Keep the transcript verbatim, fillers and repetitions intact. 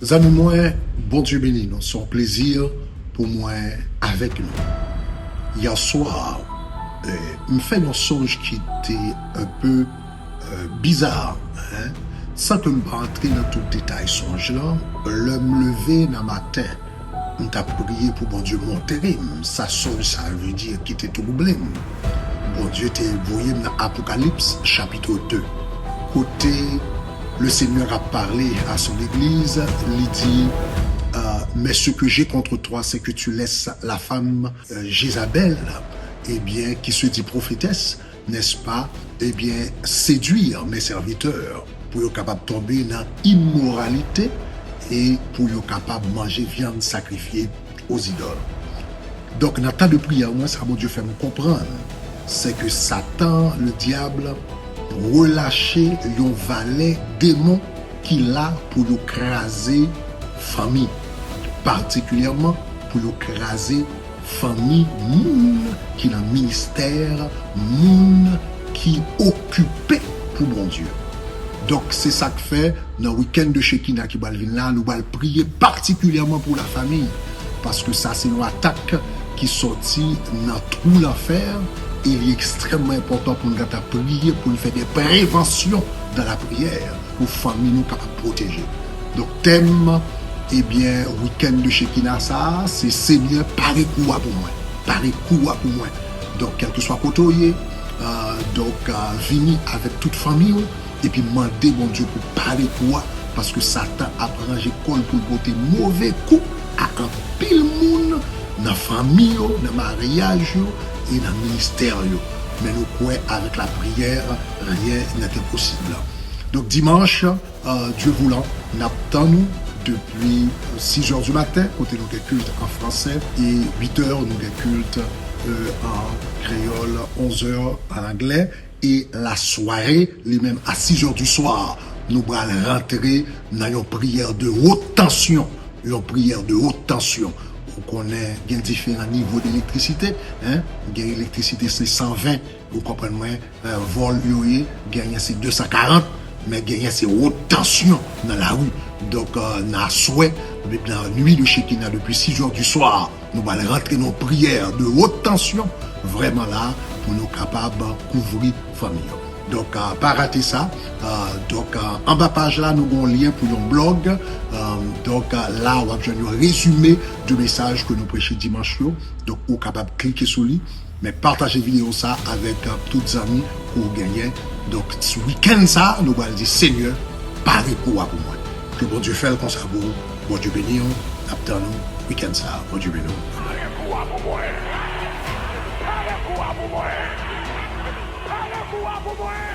Zanmi mwen, Bondye beni nou. Se yon plezi pou mwen avèk nou. Yè swa, eh, m fè yon sonj ki te un peu, eh, bizarre, hein. San ke m pa antre nan tout detay sonj lan, lè m leve nan maten, m t ap priye pou Bondye montre m sa sonj sa vle di ki te twouble m. Bondye te voye m nan Apokalips, chapitre deux, kote le Seigneur a parlé à son église, li di, euh, mais ce que j'ai contre toi, c'est que tu laisses la femme, euh, Jézabel, eh bien, qui se dit prophétesse, n'est-ce pas, eh bien, séduire mes serviteurs, pou yo kapab tonbe nan imoralite e pou yo kapab manje vyann sakrifye aux idoles. Donk, nan tan de priyè mwen, sa Bondye fè m konprann, se ke Satan, le diable, relache yon valè demon ki la pou yo kraze fanmi, patikilyèman pou yo kraze fanmi moun ki nan ministè, moun ki okipe pou Bondye. Donk, se sa k fè, nan week-end de Shekinah ki pral vin la, nou pral priye patikilyèman pou lafanmi, paske sa se yon atak ki sòti nan twou lanfè, e li ekstrèmman enpòtan pou n gentan priye, pou n fè de prevansyon dan lapriyè, pou fanmi nou kapab pwoteje. Donk, tèm, ebyen, week-end de Shekinah sa a, se Senyè, pare kou a pou mwen. Pare kou a pou mwen. Donk, kèlkeswa kote w ye, euh, donk, euh, vini avèk tout fanmi w, epi mande Bondye pou pare kou a, paske Satan ap ranje kò l pou l pote move kou a anpil moun nan fanmi yo, nan maryaj yo e nan ministè yo. Men nou kwè avèk lapriyè, rien n'est impossible. Donk, dimanch, euh, Dieu voulant, n ap tann nou depi, euh, six heures du matin, kote nou gen kilt an fransè, e huit heures, nou gen kilt, euh, an kreyòl, onze heures an anglè, e lasware, li menm, à six heures du soir, nou pral rantre nan yon priyè de haute tension, yon priyè de haute tension. Ou konnen gen diferan nivo de elektrisite, hein? Gen elektrisite se san ven, ou konprann mwen, euh, vòl yo ye, genyen se de san karant, men genyen se wot tansyon nan lari. Donk, euh, nan aswè, nan nuit de Shekinah, depi six heures du soir, nou pral rantre nan priyè de haute tension, vrèman la, pou nou kapab kouvri fanmi yo. Donk, euh, pa rate sa. Euh, donk, euh, anba paj la, nou gen yon lyen pou yon blòg. Euh, donk, euh, la, w ap jwenn yon rezime de mesaj ke nou preche dimanch yo. Donk, ou kapab klike sou li. Men pataje videyo sa avèk, euh, tout zanmi ke w genyen. Donk, ti wikenn sa, nou pral di, Senyè, pare kou a pou mwen. Ke Bondye fè l konsa pou ou. Bondye beni w. N ap tann ou wikenn sa. Bondye beni w. Pare kou a pou mwen. Pare kou a pou mwen. Pare kou a pou mwen.